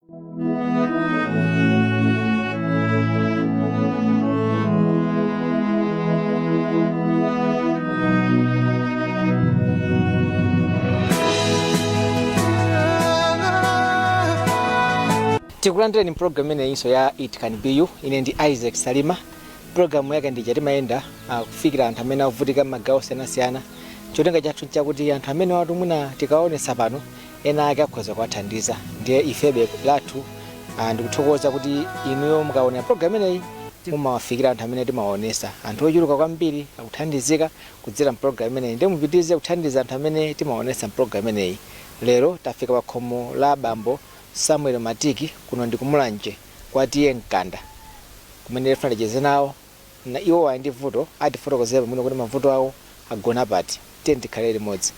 Tikulandireni program imeneyinso ya It Can Be You. Ine ndi Isaac Salima. Programu yake ndija timayenda kufikira anthu amene akuvutika m'magawo osiyanasiyana. Cholinga chathu nchakuti anthu amene watu mwina tikaonesa pano ena ake akhoza kuwathandiza. Ndiye ifebe lathu ndikuthokoza kuti inuyo mukaonera program imeneyi mumawafikira anthu amene timawaonesa. Anthu ochuluka kwambiri akuthandizika kudzera mpulogalamu imeneyi, ndiye mupitirize kuthandiza anthu amene timawaonesa mpulogalamu imeneyi. Lero tafika pa khomo la bambo Samuel Matiki kuno ndi kumulanje kwa T/A Mkanda kumene tifuna ticheze nawo na iwo ali ndi vuto atifotokozera pamwino kuti mavuto awo agona pati. Tiye tikhale limodzi.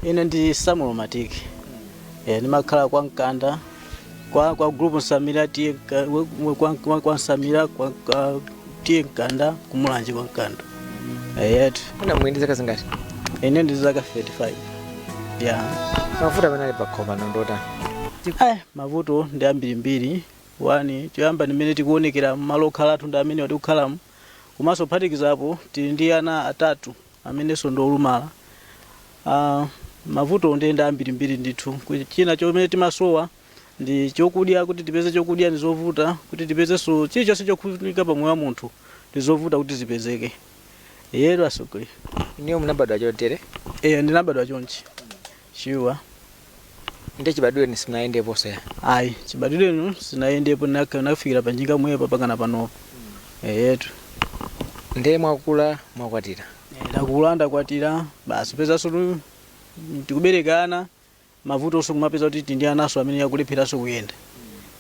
Ine ndi Samuel Matiki. Ndimakhala kwa Mkanda kwa group Nsamira T/A kwa Nsamira kwa T/A Mkanda kumulanje kwa Mkanda. Yetu. Mwina muli ndi zaka zingati? Ine ndi zaka 35. Yeah. Mavuto amene ali pakhomo pano ndotani? Ay, mavuto ndi ambirimbiri. One, choyamba ndi mmene tikuonekera malo okhala athu ndi amene tikukhalamo. Komanso kuphatikizapo tili ndi ana atatu amenenso ndi olumala. Mavuto ndi ambirimbiri ndithu. China chomwe timasowa ndi chokudya, kuti tipeze chokudya ndi zovuta, kuti tipezenso chilichonse chofunika pa moyo wa munthu ndi zovuta kuti zipezeke. Yetu asogolera. Inuyo munabadwa chotere? Eh, ndinabadwa chonchi. Sure. Ndiye chibadwireni simunayendeponso ya? Ayi, chibadwireni sinayendepo, nafikira pa njinga mwepa pakana panopo. Eyetu. Ndiye mwakula mwakwatira? Ndakula ndakwatira, basi pezanso tikubereka ana, mavutonso kumapeza kuti tili ndi anaso amene akulepheranso kuyenda.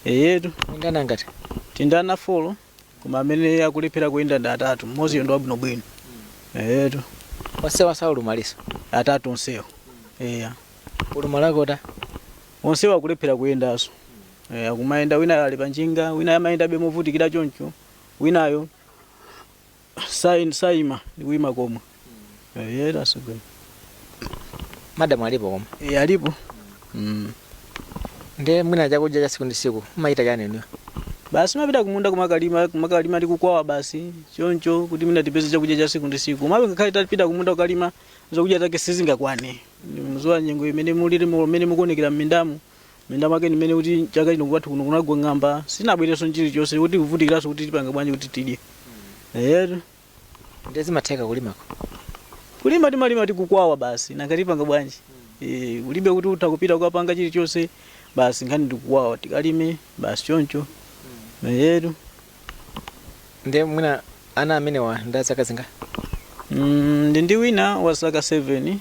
Eyetu. Ndi ana angati? Tili ndi ana 4, koma amene akulephera kuyenda ndi atatu, mmodziyo ndi wabwinobwino. Eyetu. Onsewa saulumalinso? Atatu onsewo. Eya. Ulumali wake uta? Onsewo akulephera kuyendanso. Akumayenda, wina ali pa njinga, wina amayendabe movutikira choncho, winayo sayima ndi kuyima komwe. Eyetu asogolera. Madamu alipo koma? Alipo. Ndiye mwina chakudya cha siku ndi siku mumachita chani inuyo? Basi mapita kumunda kumakalima, kumakalima ndi kukwawa basi choncho kuti mwina tipeze chakudya cha siku ndi siku. Komabe ngakhale tapita kumunda kukalima, zokudya zake sizingakwane. Muziwa nyengo imene mulili imene mukuonekera m'mindamu, minda mwake ndimene kuti chaka chino kwathu kuno kunagwa ng'amba, sinabwerenso chilichonse kuti kuvutikiranso kuti tipange bwanji kuti tidye. Eyetu. Ndiye zimatheka kulimako? Kulima timalima tikukwawa basi, nanga tipanga bwanji? Kulibe kuti utha kupita kukapanga chilichonse basi, nkhani ndikukwawa tikalime basi choncho. Eyetu. Ndiye mwina ana amenewa ndi azaka zingati? Ndi wina wa zaka 7.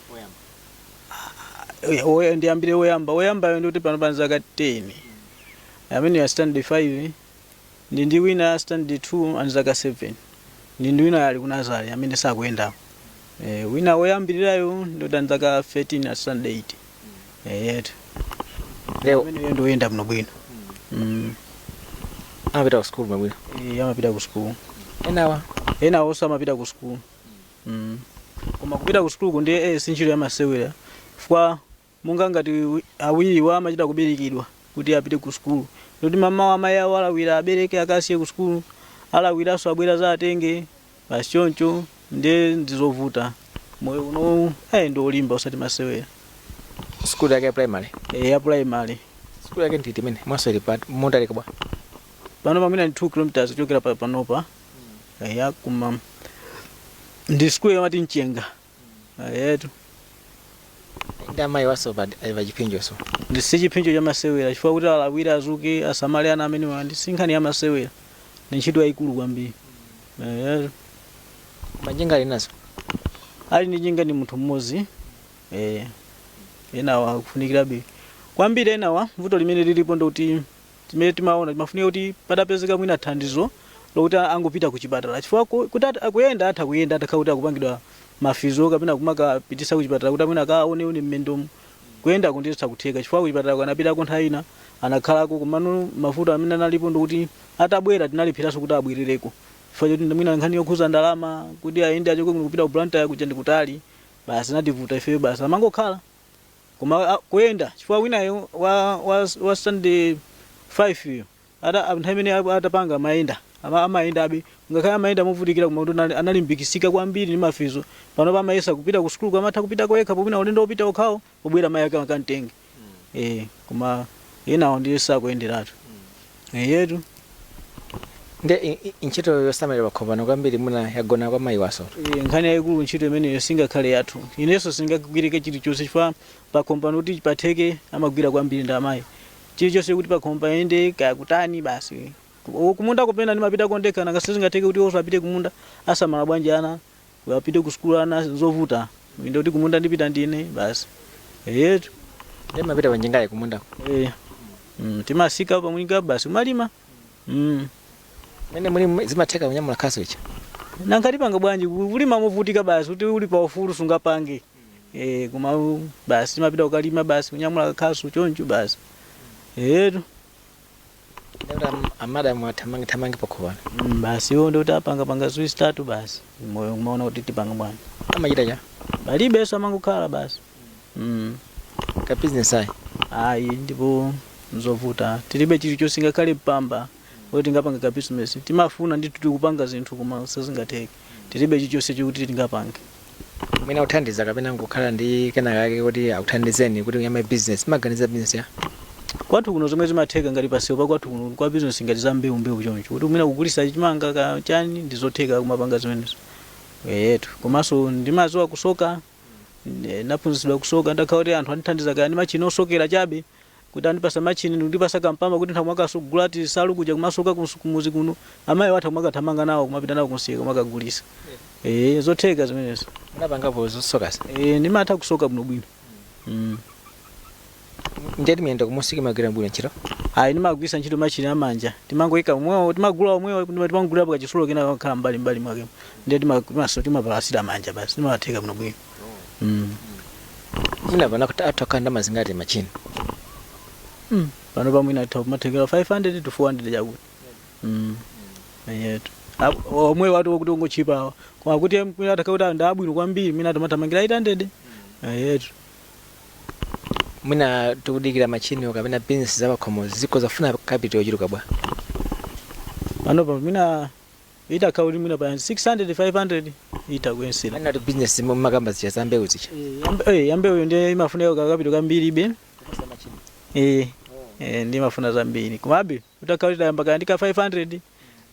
Ndiyambire woyamba. Woyambayo ndi kuti pano pa zaka 10. Amene ya standard 5. Ndi wina standard 2 ali zaka 7. Ndi wina ali ku nursery amene sakuyenda. Wina woyambirirayo ndi kuti ali zaka 13 ali standard 8. Yetu. Leo Amene ndi woyenda bwino bwino. Amapita ku school bwino? Amapita ku school. Enawa? Ena onse amapita ku school. Koma kupita ku school ndi si ntchito yamasewera. Chifukwa monga ngati awiriwa amachita kuberekedwa kuti apite ku school. Ndikuti mamawa amayi awo alawira abereke akasiye ku school, alawiranso abwera zaatenge, basi choncho ndiye ndizovuta. Moyo uno ndi olimba osati masewera. School yake ya primary? Ya primary. School yake ndi imene mwaso ili pati motalika bwa? Pano pamene ndi 2 kilometers kuchokera panopa. Ya kuma ndi school yamati Mchenga. Yetu. Ndi amayi waso pa ali pa chipsinjoso. Ndi si chipsinjo cha masewera chifukwa kuti alawire azuke asamale ana amenewa ndi si nkhani ya masewera. Ndi ntchito yayikulu kwambiri. Yetu. Manjinga ali nazo? Ali ndi njinga ndi munthu mmodzi. Enawa akufunikirabe kwambiri. Enawa vuto limene lilipo ndikuti timene timaona timafunika kuti patapezeka mwina thandizo lokuti angopita ku chipatala chifukwa kuti kuyenda atha kuyenda atakhala kuti akupangidwa mafizo kapena kumakapitisa ku chipatala kuti amwene akaoneone mmendomo. Kuyenda kunditsa kutheka chifukwa kuchipatala kanapitako nthawi ina anakhalako, komano mavuto amene analipo ndikuti atabwera tinaliphiranso kuti abwerereko chifukwa choti mwina nkhani yokhuza ndalama kuti ayende achoke kuno kupita ku Blantyre kuja ndikutali, basi nativuta ifeyo, basi amangokhala. Koma kuyenda chifukwa winayo wa standard 5 iyo ata nthawi imene atapanga amayenda, amayenda abe, ngakhale amayenda movutikira, koma kuti analimbikisika kwambiri ndi mafizo. Pano pamayesa kupita ku sukulu, amatha kupita koyekha popina ulendo wopita okhawo, pobwera mayi ake akamtenge. Koma enawo ndiye sakuyenderatu yetu. Nde ntchito yosamalira pakhomo kwambiri muna yagona kwa mayi waso? Nkhani yayikulu ntchito imeneyo singakhale yathu, inenso singagwirike chilichonse chifukwa pakhomo pano kuti patheke amagwira kwambiri ndi amayi. Chilichonse kuti pakhomo payende kaya kutani, basi kumunda kupena ndimapita ndekha, nanga sizingatheke kuti onso apite kumunda, asamala bwanji ana? Apite ku sukulu ana, zovuta. Inde kuti kumunda ndipita ndine basi, yetu. Nde mapita panjingayi kumundako? Timasika pamwinga basi kumalima. Mene muli zimatheka kunyamula khasu icha? Nankati panga bwanji, kulima movutika basi, kuti uli pa ufulu sungapange. Koma basi timapita kukalima basi kunyamula khasu choncho basi, etu. Ndekuti amadamu athamange thamange pakhomo pano? Basi iwo ndikuti apanga panga ziwiri zitatu basi, moyo kumaona kuti tipanga bwanji. Amachita cha? Palibenso, amangokhala basi. Ka business ayi? Ayi, ndipo nzovuta, tilibe chilichonse ngakhale mpamba kuti tingapanga ka business. Timafuna ndithu tikupanga zinthu koma sizingatheke, tilibe chilichonse chokuti tingapange. Mwina kuthandiza kapena nkukhala ndi kenakake kuti akuthandizeni kuti uyambe business, maganiza business ya? Kwathu kuno zomwe zimatheka ngati pasewu pa kwathu kuno kwa business ngati za mbewu mbewu choncho, kuti mwina kugulisa chimanga ka chani, ndizotheka kumapanga zimenezo yetu. Komanso ndimaziwa kusoka, naphunzitsidwa kusoka. Ndakhala kuti anthu andithandiza kaya ndi machini osokera chabe, kuti andipasa machini ndikundipasa kampamba kuti nthawi mwakasugula tisalu kuja kumasoka kumuzi kuno, amayi watha kumakathamanga nawo kumapita nawo kunsika kumakagulisa. Zotheka zimenezo. Munapangapo zosokazi? Ndimatha kusoka bwinobwino. Ndeti miyendo kumusiki magwira bwino ntchito? Ayi, ndimagwisa ntchito machini amanja, timangoyika omwewo, timagula omwewo, timangulirapo kachitsulo kena kakhala mbali mbali mwake, ndiye timapalasira manja basi, timatheka bwinobwino. Mwina pano athu akhala ndamazingati machini? Pano pamwina atha kumathekera 500 to 400 chakuti. Yetu omwe watu wokuti ungochipa awa, koma kuti mwina atakhala kuti ndi abwino kwambiri, mwina timathamangira 800 yetu. Mwina tikudikira machini kapena business zapakhomo ziko zafuna capital yochuluka bwa? Pano pa mwina itakhala kuti mwina pa 600 500 itakuyensera. Mwina kuti business mumakamba zija za mbewu zija? Yambewu ndiye imafunika capital kambiri be. Ndimafuna zambiri, komabe utakhala kuti tayamba kaya ndika 500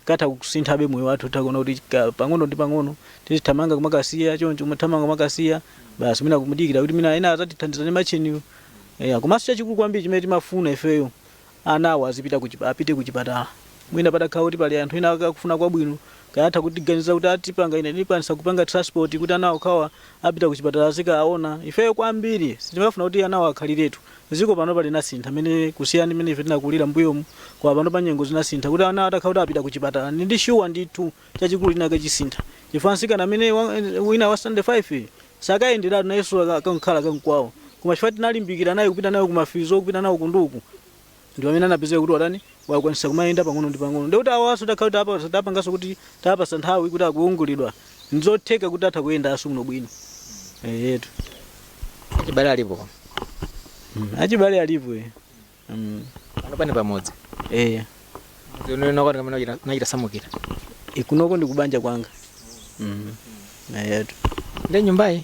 katha kusinthabe moyo wathu, takuona kuti pang'ono ndi pang'ono tizithamanga kumakasiya choncho, kumathamanga kumakasiya basi, mwina kumudikira kuti mwina ena azatithandiza ndi machiniwo. Komanso chachikulu kwambiri chimene timafuna ifeyo, anawo azipita apite kuchipatala. Mwina patakhala kuti pali anthu ena akufuna kwabwino, kaya atha kutiganiza kuti atipanga ine ndikwanisa kupanga transport kuti anawo khawa apita kuchipatala azikaona. Ifeyo kwambiri sitimafuna kuti anawo akhaliretu. Ziko pano pali nasintha amene kusiyana ndi mmene ife tinakulira mbuyomu, kwa pano pa nyengo zinasintha, kuti ana atakhala kuti apita kuchipatala ndi sure ndithu chachikulu chinake chisintha, chifukwa mtsikana amene wina wa standard 5 sakayenderatu nayenso akankhala kankwawo, koma chifukwa tinalimbikira naye kupita naye kumafizo, kupita nawo kunduku, ndi pamene anapezeka kuti watani, wakwanisa kumayenda pang'ono ndi pang'ono. Ndikuti awaso takhala kuti tapanganso kuti tapasa nthawi kuti akuungulidwa, ndizotheka kuti atha kuyendanso muno bwino yetu. Achibale alipo? Achibale alipo. Pano pane pamodzi? Eh. Kamene unachita samukira? Ikunoko ndi kubanja kwanga. Yetu. Ndi nyumbayi?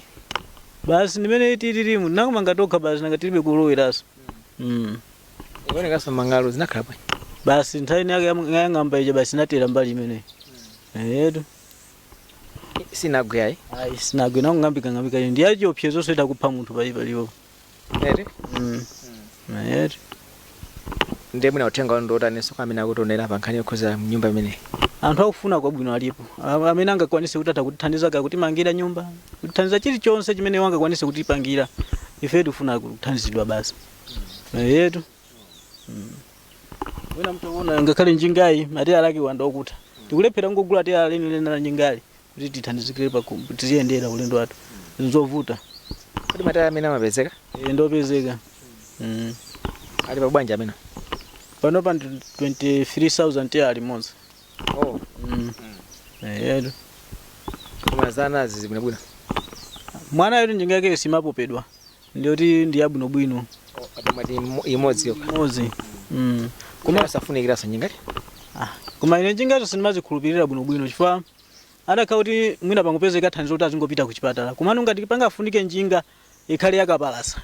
Basi ndimene tililimu, nakumanga tokha basi, nanga tilibe kuloweraso. Ikuonekanso mang'alu, zinakhala bwanji? Basi nthawi yake yang'amba ija basi natera mbali imeneyi yetu. Sinagwe ayi? Ayi, sinagwe, nakung'ambika ng'ambika, ndi yachiopsezo soita kupha munthu pali palipo. Ere? Yetu. Ndiye mwina uthenga wanu ndiotaninso kwa amene akutionera pa nkhani yokhuza nyumba imeneyi? Anthu akufuna kwabwino alipo, amene angakwanise kuti atha kutithandiza ka kutimangira nyumba, kutithandiza chilichonse chimene wangakwanise kutipangira, ife tikufuna kuthandizidwa basi yetu. Wina mtaona ngakhale njingayi mateyala ake wanda okutha, tikulephera ngogula teyala lenileni la njingali kuti tithandizikire pa tiziyendera ulendo wathu, nzovuta. Kodi mataya amene amapezeka? E, ndopezeka. Ali pa bwanji amene? Panopa ndi 23,000 ya limodzi. Oh. Eyetu. Koma zanazi zibwinobwino? Mwana yetu njinga yake simapopedwa, ndiyoti ndi yabwinobwino. Oh, atamati imodzi yokha? Imodzi. Koma asafunikiranso njinga? Ah, koma ine njingazo sindimazikhulupirira bwinobwino, chifukwa adakhala kuti mwina pangopezeka thandizo kuti azingopita ku chipatala, komano ngati pangafunike njinga ikhale yakapalasa,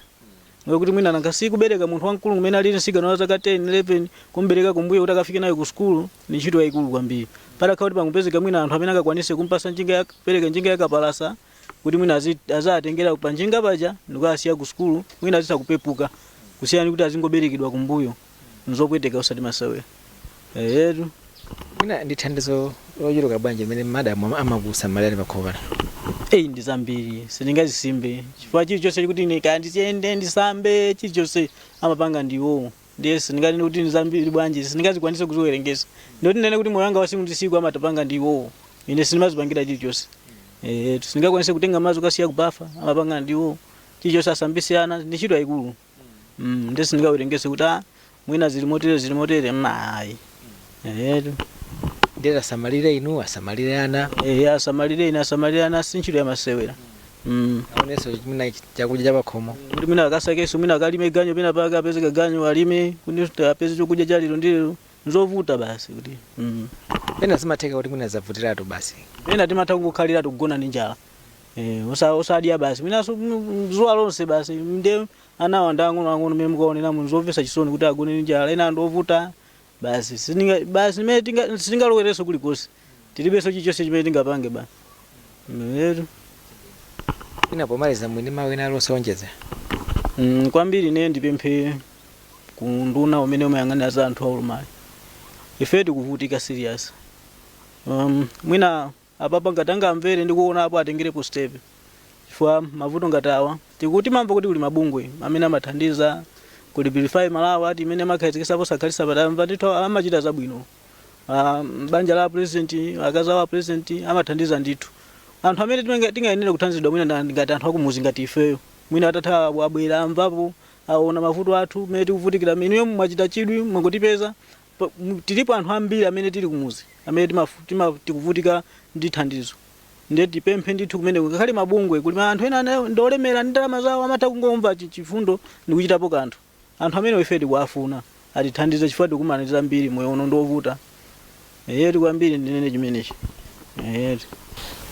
ngekuti mwina nanga sikubereka munthu wamkulu kumene alili mtsikana wa zaka 10 11, kumbereka kumbuyo kuti akafike nayo ku sukulu ni ntchito yayikulu kwambiri. Padakhala kuti pangopezeka mwina anthu amene akakwanise kumpasa njinga kupereka njinga yakapalasa kuti mwina azatengera pa njinga paja ndikukasiya ku sukulu, mwina azitha kupepuka kusiyana kuti azingoberekedwa kumbuyo, nzopweteka usati masewera. Eyetu. Mwina ndi thandizo lochuluka bwanji limene madamu amakusamalirani pakhomo pano? Eyi, ndi zambiri, sindingazisimbe, chifukwa chilichonse kuti ine kaya ndiyende, ndisambe, chilichonse amapanga ndiwo. Ndiye sindinganene kuti ndi zambiri bwanji, sindingazikwanise kuziwerengesa. Ndoti ndinene kuti moyo wanga wa siku ndi siku amatapanga ndiwo, ine sindimazipangira chilichonse. Sindingakwanise kutenga madzi kukasiya kubafa, amapanga ndiwo. Chilichonse, asambise ana, ndi ntchito yayikulu. Ndiye sindingawerengese kuti ah, mwina zili motere, zili motere, ayi. Etu. Ndiye asamalire inu, asamalire ana? Eh, asamalire ine, asamalire ana, si ntchito yamasewera. Aonenso mwina chakudya cha pakhomo? Kuti mwina akasakenso, mwina akalime ganyo pena pake, apezeka ganyo alime kuti apeze chokudya cha lero ndi lero, nzovuta basi kuti. Pena zimatheka kuti mwina zavutiratu basi? Pena timatha kungokhalira tikugona ndi njala, osadya basi, mwinanso zuwa lonse basi. Nde anawa ndi ang'onoang'ono, mmene mukaoneramo, nzomvetsa chisoni kuti agone ndi njala. Ena ndovuta basi, sitinga basi mmene sitingalowerenso kulikonse, tilibenso chilichonse chimene tingapange basi. Etu. Mwina pomaliza mwini mawu ena alonse onjeza? Kwambiri ine ndipemphe ku nduna umene umayang'anira za anthu aulumali. Ife tikuvutika serious. Mwina apapa ngati angamvere ndi kuona apo, atengerepo step, chifukwa mavuto ngati awa tikuti mamva kuti kuli mabungwe amene amathandiza, kuli Beautify Malawi ati imene amakhazikitsapo sakhalisa patamva ndithu amachita zabwino. Banja la president, akazi awo a president amathandiza ndithu. Anthu amene tingayenera kuthandizidwa mwina ngati anthu akumuzi ngati ifeyo, mwina atatha abwera, amvapo, aona mavuto athu mmene tikuvutikira, inuyo mwachita chidwi mwangotipeza. Tilipo anthu ambiri amene tili kumuzi amene tikuvutika ndi thandizo. Ndiye tipemphe ndithu kumeneko, ngakhale mabungwe, kuli anthu ena ndolemera ndi ndalama zawo, amatha kungomva chifundo ndi kuchitapo kanthu. Anthu amene ife tikuwafuna atithandize, chifukwa tikumana ndi zambiri, moyo uno ndiovuta. Eyetu, kwambiri ndinene chimenechi. Eyetu.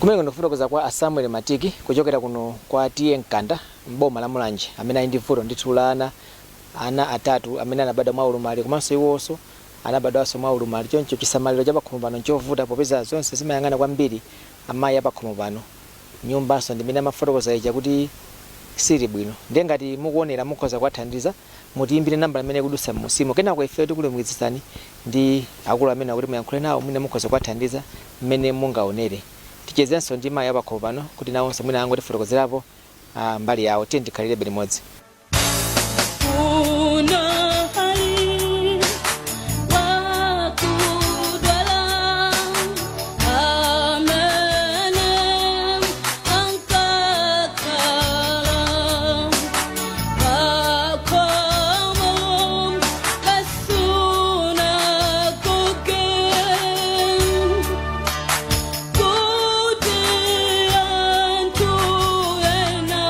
Kumeneko ndikufotokoza kwa Samuel Matiki kuchokera kuno kwa T/A Mkanda mboma la Mulanje, amene ali ndi vuto ndithu la ana atatu amene anabadwa mwa ulumali, komanso iwonso anabadwanso mwa ulumali. Choncho chisamaliro cha pakhomo pano nchovuta, popeza zonse zimayang'ana kwambiri amayi apakhomo pano. Nyumbanso ndimene amafotokoza ija kuti sili bwino. Ndiye ngati mukuonera mukhoza kuwathandiza, mutiyimbire nambala imene ikudutsa m'munsimu, kenako ife tikulumikizitsani ndi akulu amene akuti muyankhule nawo, mwina mukhoza kuwathandiza mmene mungaonere. Tichezenso ndi mayi apakhomo pano kuti nawonso mwina angotifotokozerapo mbali yawo. Tiye tikhalirebe limodzi. Unahali wakudwala amene ankakhala pakhomo kasunagoge kuti anthu ena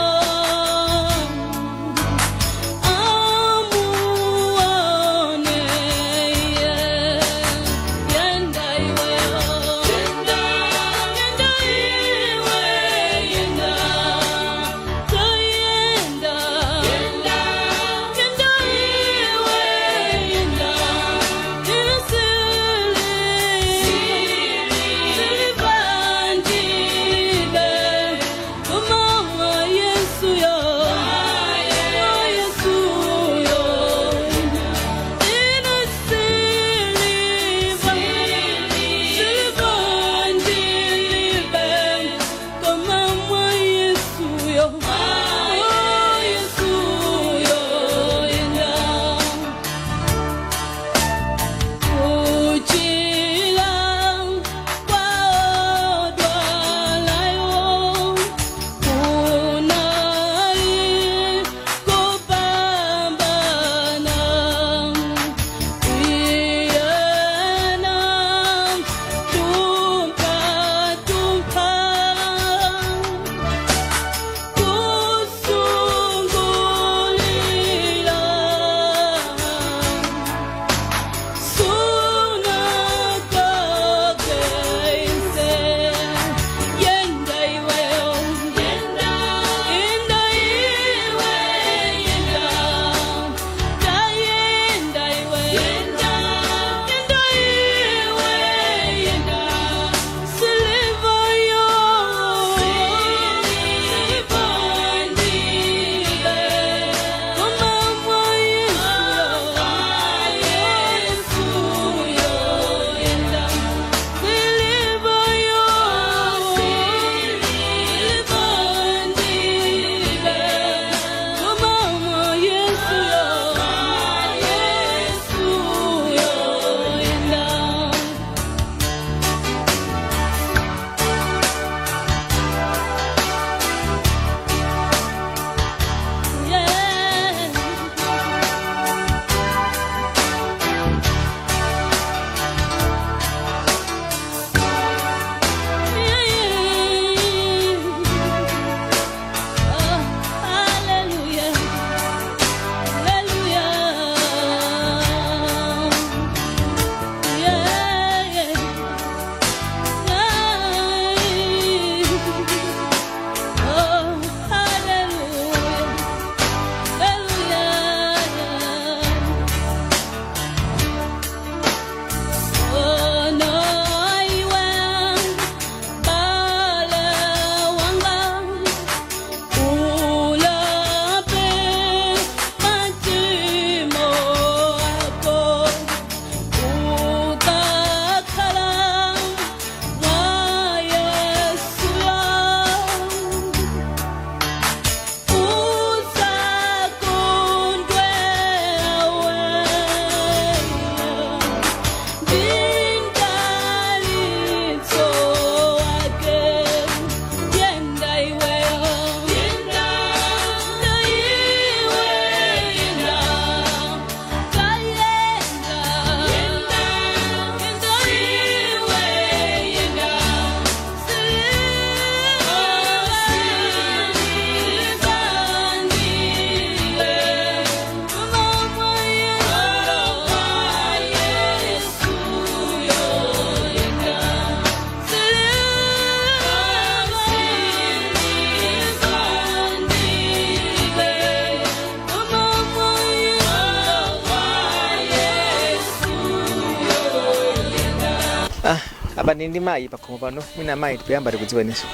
Apa ndi mayi pakhomo pano. Mwina mayi, tipiyamba tikudziweninso.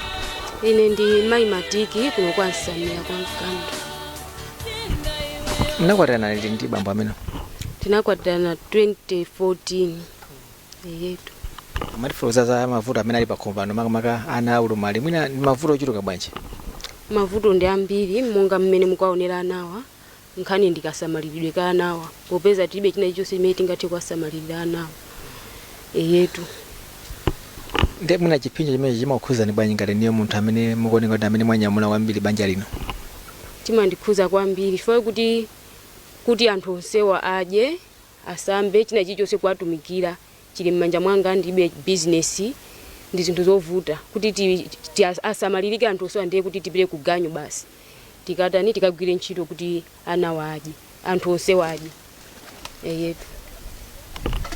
Ine ndi mayi Matiki, kuno kwa Nsamira kwa Mkando. Mnakwatirana liti ndi bambo amene? Tinakwatirana 2014, eyetu. Amatifotokoza za mavuto amene ali pakhomo pano, makamaka ana aulumali. Mwina ndi mavuto ochuluka bwanji? Mavuto ndi ambiri, monga mmene mukaonera anawa. Nkhani ndikasamaliridwe ka anawa, popeza tilibe china chilichonse chimene tingathe kuwasamalirira anawa, eyetu. Ndi mwina chipsinjo chimene chimakukhuzani bwanji, ngati niyo munthu amene mukuoneka kuti amene mwanyamula kwambiri banja lino? Chimandikhuza kwambiri chifukwa kuti anthu onsewa adye, asambe, china chilichonse kuwatumikira chili m'manja mwanga. Ndilibe bizinesi, ndi zinthu zovuta kuti asamalirike anthu onsewa. Ndiye kuti tipite ku ganyu basi, tikatani, tikagwire ntchito kuti anawa adye, anthu onsewa adye, eyetu.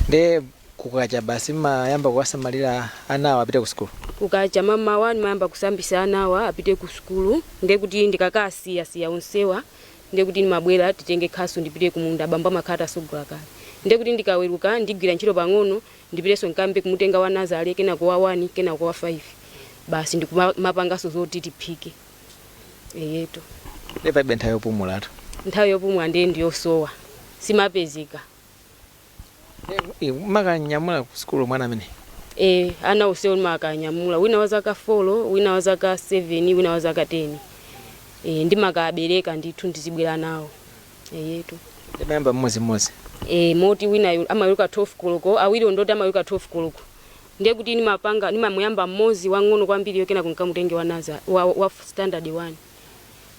Ndi kukacha basi mmayamba kuwasamalira anawa apite ku sukulu? Kukacha mamawa ndimayamba kusambisa anawa apite ku sukulu. Ndiye kuti ndikakasiyasiya onsewa, ndiye kuti ndimabwera, titenge khasu, ndipite kumunda. Abambo amakhala asogula kale. Ndiye kuti ndikaweruka, ndigwira ntchito pang'ono, ndipitenso nkambe kumutenga wa nursery, kenako wa 1, kenako wa 5, basi ndikumapanganso zoti tiphike, eyetu. Ndi palibe nthawi yopumulatu? Nthawi yopumula ndiye ndiyosowa, simapezeka. Makanyamula ku sukulu mwana amene? E, ana onsewo ndimakanyamula, wina wa zaka 4, wina wa zaka 7, wina wa zaka 10. E, ndimakabereka ndithu, ndizibwera nawo, eyetu. Ndimayamba mmodzimmodzi? E, moti wina amaweruka 12 koloko, awiri ndoti amaweruka 12 koloko. Ndiye kuti ndimapanga, ndimamuyamba mmodzi wang'ono kwambiri, kenako nkamutenge wa nursery wa standard 1.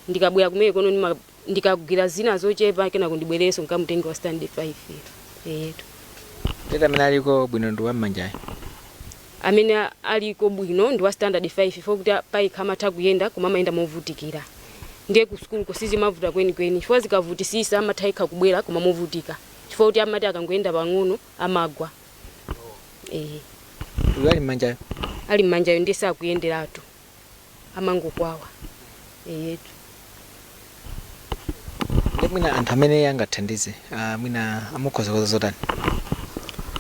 Ndikabwera kumene kono, ndikagwira zina zochepa, kenako ndibwererenso nkamutenge wa standard 5, eyetu. Tete amene aliko bwino ndi wammanjayo? Amene aliko bwino ndi wa standard 5, fo kuti payekha amatha kuyenda, koma amayenda movutikira. Ndiye ku sukulu kusizimavuta kwenikweni, chifukwa zikavutisisa amatha yekha kubwera, koma movutika, chifukwa kuti amati akangoyenda pang'ono amagwa, eh. Uyu ali mmanjayo? Ali mmanjayo ndiye sakuyenderatu, amangokwawa, eyetu. Ndi mwina anthu amene angathandize, mwina amukhozakoza zotani?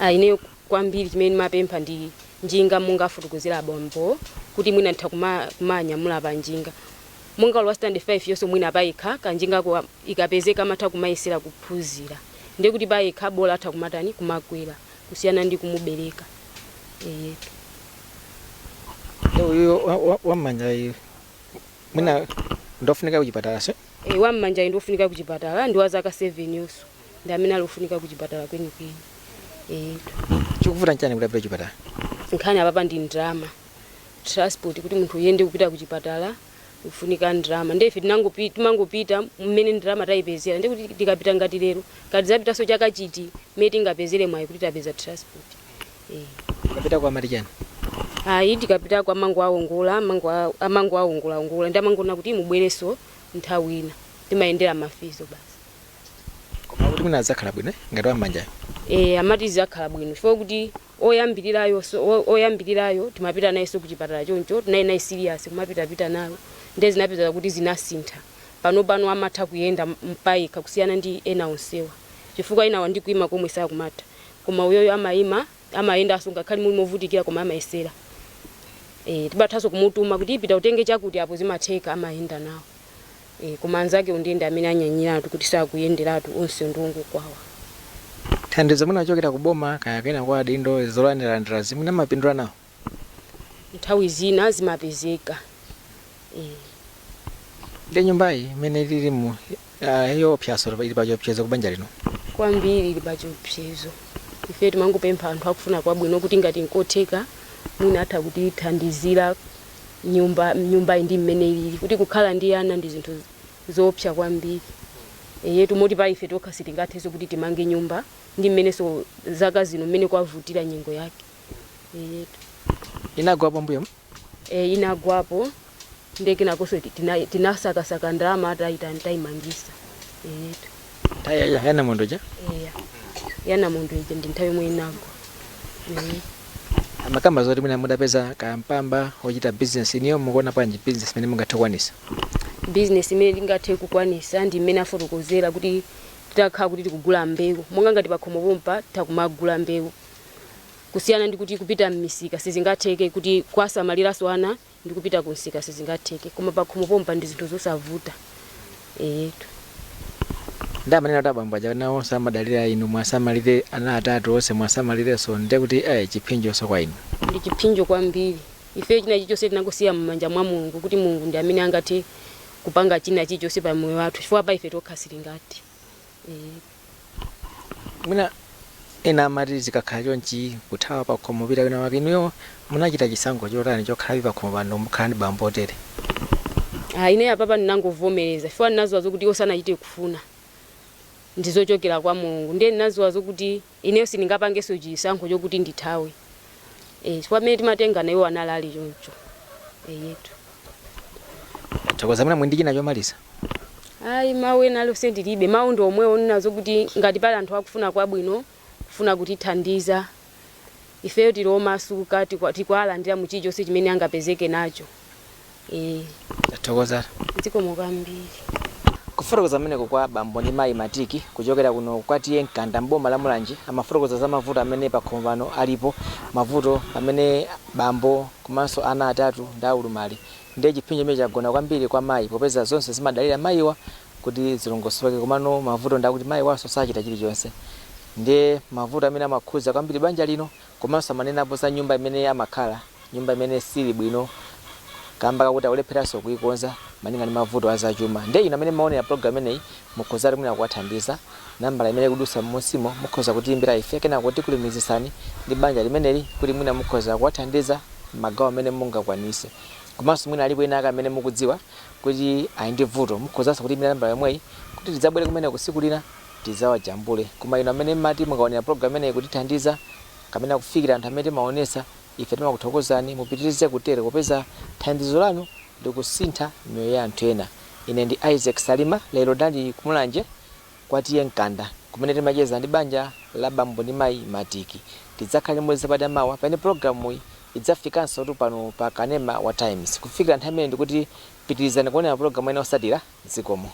Ah, ineyo kwambiri chimene ndimapempha ndi njinga, monga afotokozera abambo, kuti mwina nditha kumanyamula pa njinga, monga wa standard 5 yonso. Mwina payekha kanjingako ikapezeka amatha kumayesera kuphunzira. Ndiye kuti payekha bola atha kumatani, kumakwera, kusiyana ndi kumubereka, eyetu. Ndi uyu wammanjayi mwina ndofunika kuchipatala so? E, wammanjayi ndiofunika kuchipatala, ndi wa zaka 7 yonso, ndi amene ali ofunika kuchipatala kwenikweni, eyetu. Chikuvuta nchani kuti apite kuchipatala? Nkhani apapa ndi ndrama, transport. Kuti munthu uyende kupita kuchipatala ufunika ndrama. Ndiye ife timangopita mmene ndrama tayipezera. Ndiye kuti tikapita ngati lero, kati zapitanso chaka chiti mmene tingapezere mwayi kuti tapeza transport, eh. Ukapita kwa amati chani? Ayi, tikapitako amango awongola, amango awongola ongola, ndi amangona kuti mubwereso nthawi ina. Timayendera mafizo basi. Koma kuti mwina adzakhala bwino, eh? Ngati wammanjayo? E, amati zizakhala bwino, chifukwa kuti oyambirirayo so, oyambirirayo timapita nayenso kuchipatala choncho, tinali naye serious, kumapitapita nayo. Ndiye zinapeza kuti zinasintha. Pano pano amatha kuyenda mpayekha kusiyana ndi ena onsewa, chifukwa enawa ndi kuima komwe sakumatha, koma uyoyo amayima, amayendanso ngakhale muli movutikira, koma amayesera. E, tibathanso kumutuma kuti ipita utenge chakuti apo, zimatheka, amayenda nawo. E, koma anzake ndiyende amene anyanyiratu kuti sakuyenderatu, onse ndiwongokwawa. Thandizo mwina ochokera ku boma, kaya kena kwa adindo, zolandilandira zimwina mapindula nawo? Nthawi zina zimapezeka, e. Ndi nyumbayi imene ililimu, yoopsaso, ili pa chiopsezo ku banja lino? Kwambiri, ili pa chiopsezo. Ife timangopempha anthu akufuna kwabwino kuti ngati nkotheka, mwina atha kutithandizira nyumba. Nyumbayi ndi mmene ilili, kuti kukhala ndi ana ndi zinthu zoopsa kwambiri, eyetu. Moti pa ife tokha sitingathenso kuti timange nyumba ndi mmenenso zaka zino mmene kwavutira nyengo yake, eyetu. Inagwapo mbuyo? E, inagwapo. Ndekenakonso tinasakasaka ndalama, atayita tayimangisa, eyetu. Nthawi yanamondoja? Eya, yanamondo ija ndi nthawi yomwe inagwa. Amakamba zoti mwina mudapeza kampamba ochita business. Iniyo mukuona bwanji business imene mungathe kukwanisa? Business imene tingathe kukwanisa ndi imene afotokozera, kuti titakhala kuti tikugula mbewu, monga ngati pakhomo pompa takumagula mbewu. Kusiyana ndi kuti kupita m'misika sizingatheke, kuti kwasamaliranso ana ndi kupita kumsika sizingatheke, koma pakhomo pompa ndi zinthu zosavuta, eyetu. Ndamanena kuti abambo aja nawo onse amadalira inu, mwasamalire ana atatu onse, mwasamalirenso, ndiye kuti chiphinjonso kwa inu. Ndi chiphinjo kwambiri. Ife china chilichonse tinangosiya m'manja mwa Mulungu, kuti Mulungu ndi amene angathe kupanga china chilichonse pa moyo wathu, chifukwa pa ife tokha sitingathe. Mwina ena amati zikakhala chonchi kuthawa pakhomo pita kwina wake. Inuyo munachita chisankho chotani chokhalabe pakhomo pano, mukhala ndi bambo otere? Ah, ine apapa ndinangovomereza, chifukwa ndinadziwa zokuti iwo sanachite kufuna, ndizochokera kwa Mulungu. Ndiye ndinadziwa zokuti ineyo sindingapangenso chisankho chokuti ndithawe, chifukwa pamene timatengana iwo anali ali choncho, eyetu. Thokoza. Mwina muli ndi china chomaliza? Ayi, mawu ena alionse ndilibe. Mawu ndi omwewo ndinazo, kuti ngati pali anthu akufuna kwabwino, kufuna kutithandiza ifeyo, tili omasuka, tikwalandira mu chilichonse chimene angapezeke nacho. Thokoza. Zikomo kwambiri. Kufotokoza ameneko kwa bambo ndi mayi Matiki kuchokera kuno kwa T/A Mkanda mboma la Mulanje, amafotokoza za mavuto amene pakhomo pano alipo, mavuto amene bambo komanso ana atatu ndi aulumali. Ndiye chiphinjo chimene chagona kwambiri kwa mayi, popeza zonse zimadalira mayiwa kuti zilongosoke, komano mavuto ndakuti mayi waso sachita chilichonse. Ndiye mavuto amene amakhudza kwambiri banja lino. Komanso amanenapo za nyumba imene amakhala, nyumba imene sili bwino kamba kakuti akulepheranso kuikonza malinga ndi mavuto azachuma. Ndiye inu amene maonera program imeneyi, mukhoza mwina kuwathandiza. Nambala imene ikudutsa m'munsimo, mukhoza kutiyimbira ife, kenako tikulumikizitsani ndi banja limeneli kuti mwina mukhoza kuwathandiza magawo amene mungakwanise. Komanso mwina alipo ena ake amene mukudziwa kuti ali ndi vuto, mukhozanso kutiyimbira nambala yomweyi kuti tidzabwere kumene kusiku lina tidzawajambule. Koma inu amene mmati mukaonera program imeneyi kutithandiza kapena kufikira anthu amene timaonesa ife, timakuthokozani. Mupitirize kutero, popeza thandizo lanu likusintha miyoyo ya anthu ena. Ine ndi Isaac Salima. Lero ndali kumulanje kwa T/A Mkanda, kumene timacheza ndi banja la bambo ndi mayi Matiki. Tidzakhala limodzi sabata mawa pamene programu iyi idzafikanso tu pano pa kanema wa Times. Kufikira nthawi imene, ndikuti pitirizani kuonera programu ina osatira. Zikomo.